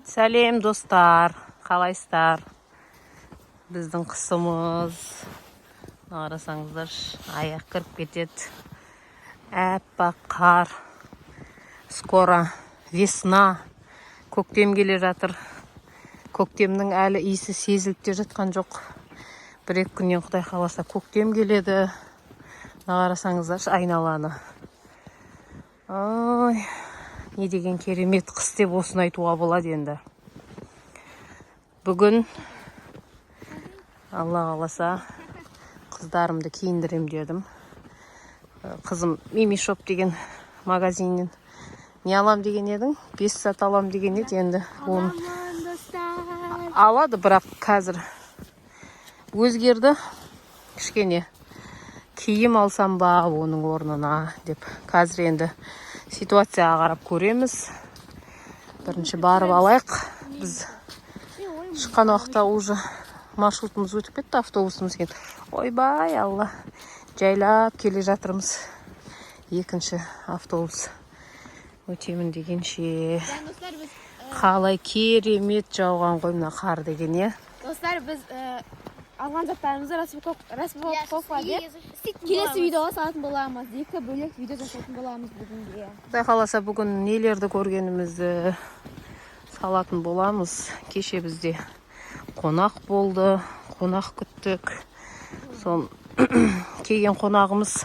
Сәлем, достар, қалайсыздар? Біздің қысымыз, мына қарасаңыздаршы, аяқ кіріп кетеді, аппақ қар. Скоро весна, көктем келе жатыр. Көктемнің әлі иісі сезіліп те жатқан жоқ. Бір екі күннен, құдай қаласа, көктем келеді. Мына қарасаңыздаршы айналаны. Ой, не деген керемет қыс деп осыны айтуға болады. Енді бүгін, Алла қаласа, қыздарымды киіндірем дедім. Қызым Мими Шоп деген магазиннен не алам деген едің? Бес зат алам деген еді. Енді оны Аламын, достар. алады, бірақ қазір өзгерді кішкене, киім алсам ба оның орнына деп. Қазір енді ситуацияға қарап көреміз. Бірінші барып алайық. Біз шыққан уақытта уже маршрутымыз өтіп кетті, автобусымыз келді. Ойбай, Алла, жайлап келе жатырмыз. Екінші автобус өтемін дегенше. Достар, біз Қалай керемет жауған ғой мына қар деген, иә? Достар, біз алған заттарымызды распаковка деп келесі видеоға салатын боламыз. Екі бөлек видео жасайтын боламыз бүгінге. Құдай қаласа, бүгін нелерді көргенімізді салатын боламыз. Кеше бізде қонақ болды, қонақ күттік. Сол келген қонағымыз,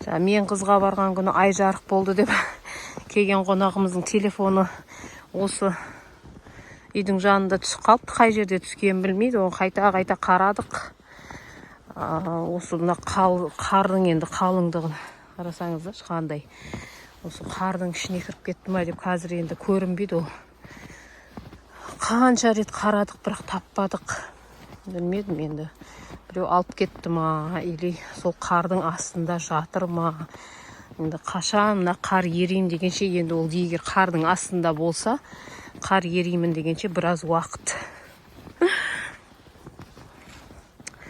жаңа мен қызға барған күні ай жарық болды деп, келген қонағымыздың телефоны осы үйдің жанында түсіп қалыпты. Қай жерде түскенін білмейді. Оны қайта қайта қарадық. Осы мына қардың енді қалыңдығын қарасаңыздаршы, қандай. Осы қардың ішіне кіріп кетті ма деп, қазір енді көрінбейді ол. Қанша рет қарадық, бірақ таппадық. Білмедім енді, біреу алып кетті ма или сол қардың астында жатыр ма. Енді қашан мына қар ерейін дегенше, енді ол егер қардың астында болса, қар ереймін дегенше біраз уақыт.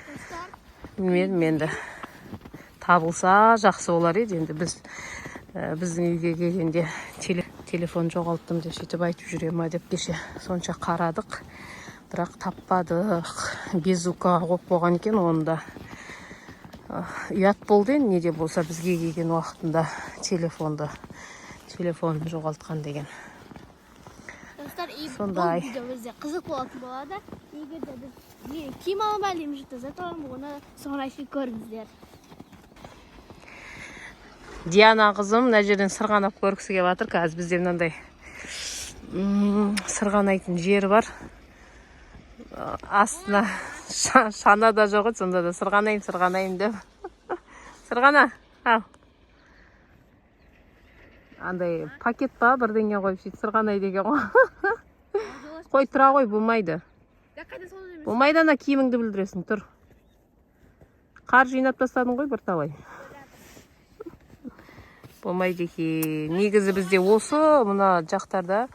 Достар. Білмедім енді, табылса, жақсы болар еді. Енді біз біздің үйге келгенде телефон жоғалттым деп сөйтіп айтып жүре ма деп кеше сонша қарадық, бірақ таппадық. Безукаға қойып қойған екен оны да. Ұят болды енді, не де болса бізге келген уақытында телефонын жоғалтқан деген. Достар, и Сондай. бұл видео бізде қызық болатын болады. Егер де біз не киім аламын ба, әлем зат аламын, оны соңына шейін көріңіздер. Диана қызым мына жерден сырғанап көргісі келіп жатыр. Қазір бізде мынандай сырғанайтын жер бар. Астына шана да жоқ еді, сонда да сырғанаймын, сырғанаймын деп. Сырғана ал, андай пакет па, бірдеңе қойып, сөйтіп сырғанайды екен ғой. Қой, тұра ғой, болмайды, болмайды, ана киіміңді бүлдіресің. Тұр, қар жинап тастадың ғой бірталай, болмайды екен. Негізі бізде осы мына жақтарда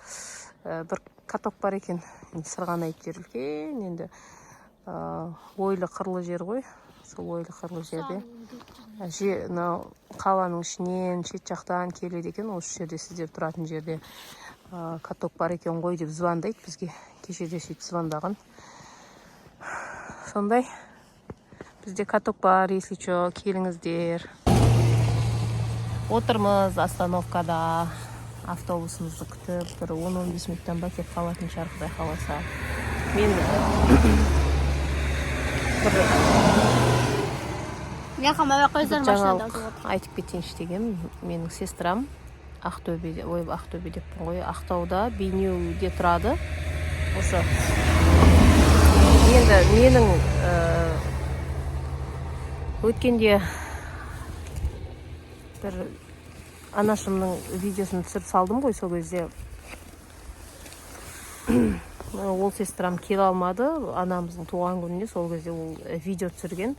бір каток бар екен. Енді сырғанайтын жер үлкен енді, ойлы қырлы жер ғой. Сол ойлы қырлы жерде мынау қаланың ішінен, шет жақтан келеді екен. Осы жерде, сіздер тұратын жерде каток бар екен ғой деп звондайды бізге. Кеше де сөйтіп звондаған. Сондай бізде каток бар, если че, келіңіздер. Отырмыз остановкада автобусымызды күтіп. Бір 10-15 минуттан ба келіп қалатын шығар, құдай қаласа. Мен бір Мен қамай қойсам, машинада жаңалық айтып кетейінші дегенмін. Менің сестрам Ақтөбеде, ой, Ақтөбе деппін ғой, Ақтауда, Бейнеуде тұрады. Осы енді менің өткенде бір анашымның видеосын түсіріп салдым ғой. Сол кезде ол сестрам келе алмады анамыздың туған күніне. Сол кезде ол видео түсірген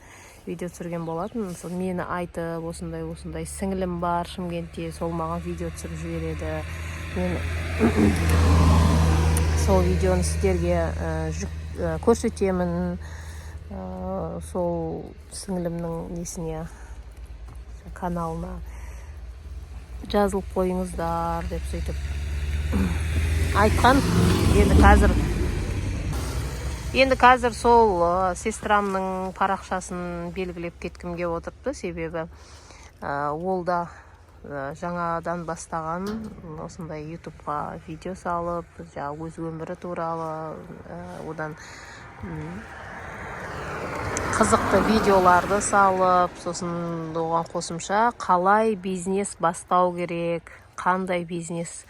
болатын. Сол мені айтып, осындай осындай сіңілім бар Шымкентте, сол маған видео түсіріп жібереді, мен сол видеоны сіздерге көрсетемін. Сол сіңілімнің несіне, каналына жазылып қойыңыздар деп сөйтіп айтқан. Енді қазір сол сестрамның парақшасын белгілеп кеткім келіп отырыпты, себебі ол да жаңадан бастаған осындай ютубқа видео салып, жаңағы өз өмірі туралы, одан қызықты видеоларды салып, сосын оған қосымша қалай бизнес бастау керек, қандай бизнес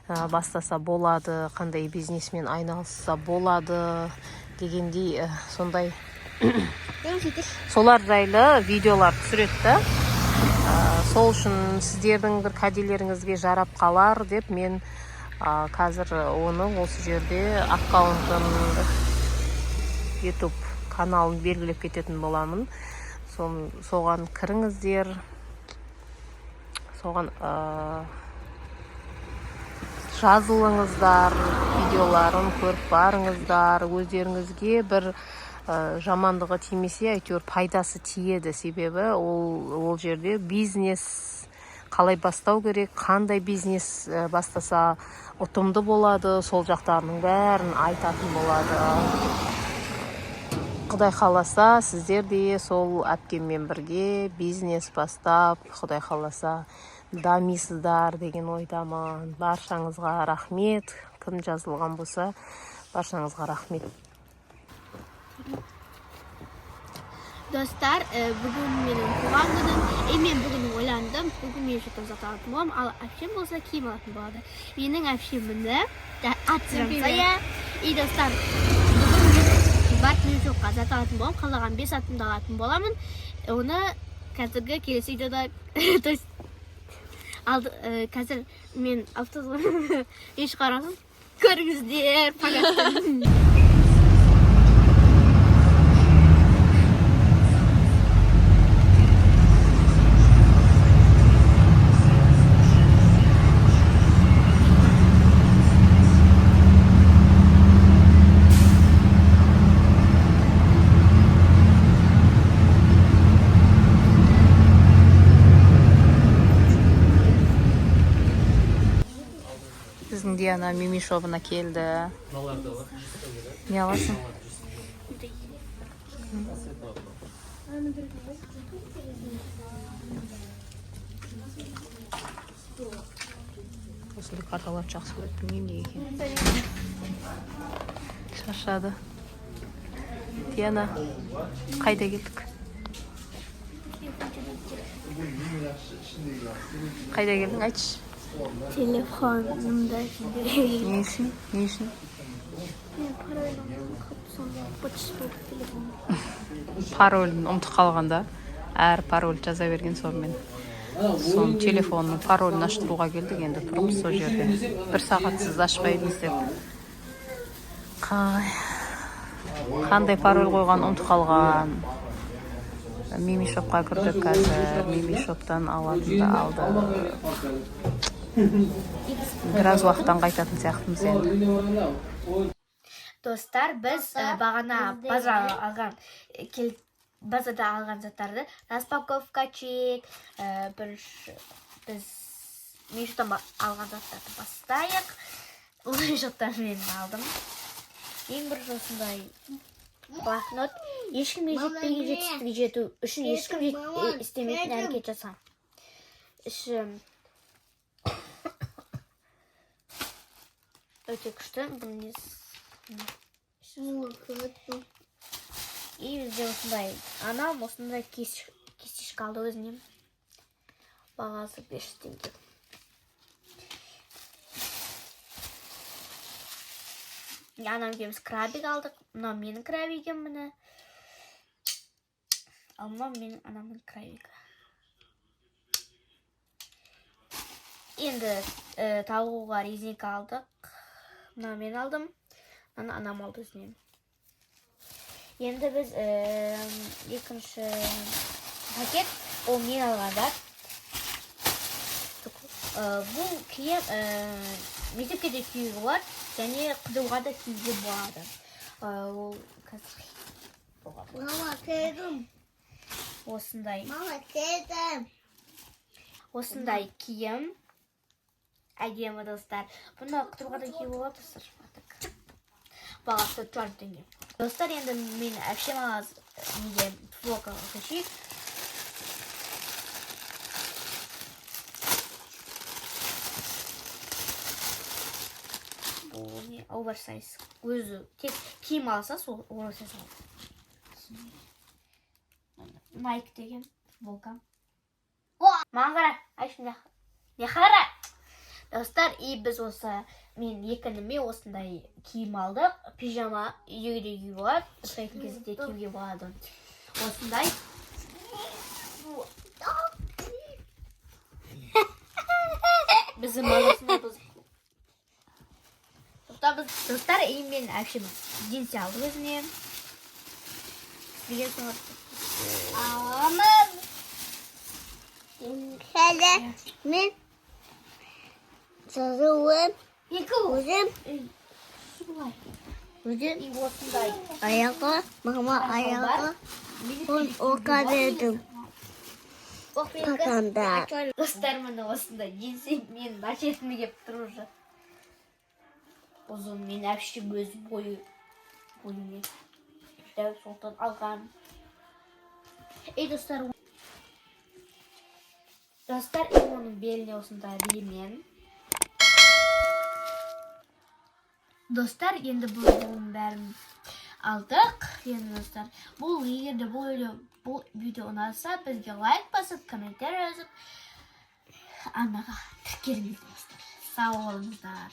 бастаса болады, қандай бизнесмен айналысса болады дегендей, сондай солар жайлы видеолар түсіреді да. Сол үшін сіздердің бір кәделеріңізге жарап қалар деп мен қазір оның осы жерде аккаунтын, YouTube каналын белгілеп кететін боламын. Соған кіріңіздер, соған жазылыңыздар, видеоларын көріп барыңыздар. Өздеріңізге бір жамандығы тимесе, әйтеуір пайдасы тиеді, себебі ол жерде бизнес қалай бастау керек, қандай бизнес бастаса ұтымды болады, сол жақтарының бәрін айтатын болады. Құдай қаласа, сіздер де сол әпкеммен бірге бизнес бастап, құдай қаласа, дамисыздар деген ойдамын. Баршаңызға рахмет, кім жазылған болса, баршаңызға рахмет. Достар, бүгін менің туған күнім. И мен бүгін ойландым, бүгін мен что-то зат алатын боламын, ал әпшем болса киім алатын болады. Менің әпшем міне, аты Жансая. И достар, бүгін мен барып мен жоққа зат алатын боламын, қалаған бес затымды алатын боламын. Оны қазіргі келесі видеода, то есть алды, қазір мен автобус еш қарасын көріңіздер пока. Біздің Диана Мими шопына келді. Не аласың? Осындай карталарды жақсы көреді, білмеймін неге екенін. Шаршады Диана. Қайда келдік? Қайда келдің, айтшы. Телефонымда. Не үшін, не үшін? Мен пароль ұмытып, сонда быт болды телефон. Паролін ұмытып қалғанда, әр пароль жаза берген. Сонымен соның телефонның паролін аштыруға келдік. Енді тұрмыз сол жерде бір сағатсыз ашпаймыз деп. Қандай пароль қойғанын ұмытып қалған. Мими шопқа кірдік қазір, Мими шоптан алатынды алдық. Біраз уақыттан қайтатын сияқтымыз енді. Достар, біз бағана базар алған кел, базарда алған заттарды распаковка чек. Бірінші біз Мишоттан алған заттарды бастайық. Бұл Мишоттан мен алдым. Ең бірінші осындай блокнот. Ешкімге жетпеген жетістікке жету үшін ешкім істемейтін әрекет жаса. Іші өте күшті. Бұның несі? И бізде осындай, анам осындай кисточка алды өзіне. Бағасы 500 теңге. Анам екеуміз крабик алдық. Мынау менің крабигім, міне, ал мынау менің анамның крабигі. Енді тағуға резинка алдық. Мынау мен алдым, мынаны анам алды өзіне. Енді біз екінші пакет, ол мен алған зат. Бұл киім мектепке де киюге болады және қыдыруға да киюге болады. Ол қазір болады. Мама, келдім. Осындай Мама, келдім. Осындай киім әдемі, достар. Бұны қыдыруға да киюге болады, достар. Так. Бағасы 4,5 теңге. Достар, енді мен әпшем аз неге футболкаға көшейік. Бұл не, оверсайз. Өзі тек киім алса, сол оверсайз алады. Nike деген футболка. Маған қара, айшы, не қара. Достар, и біз осы мен екі ініме осындай киім алдық. Пижама үйге де киюге болады, ұйықтайтын кезде де киюге болады. Осындай. Біздің мазасына біз. Достар, и мен әпшем джинсы алды өзіне. Деген соң Аламыз. Мен сызуым. Екі Өзім. Солай. Өзім. И осындай. Аяғы, мама аяғы. Он оқа бердім. Папамда. Достар, міне осындай джинсы менің начесіме келіп тұр уже. Ұзын, мен әпшем өз бойы бойымен. Дәу сондықтан алған. Ей, достар, достар, и оның беліне осындай ремень. Достар, енді бұл бұның бәрін алдық. Енді, достар, бұл егер де бұл видео ұнаса, бізге лайк басып, комментарий жазып, арнаға тіркеліңіздер, достар. Сау болыңыздар.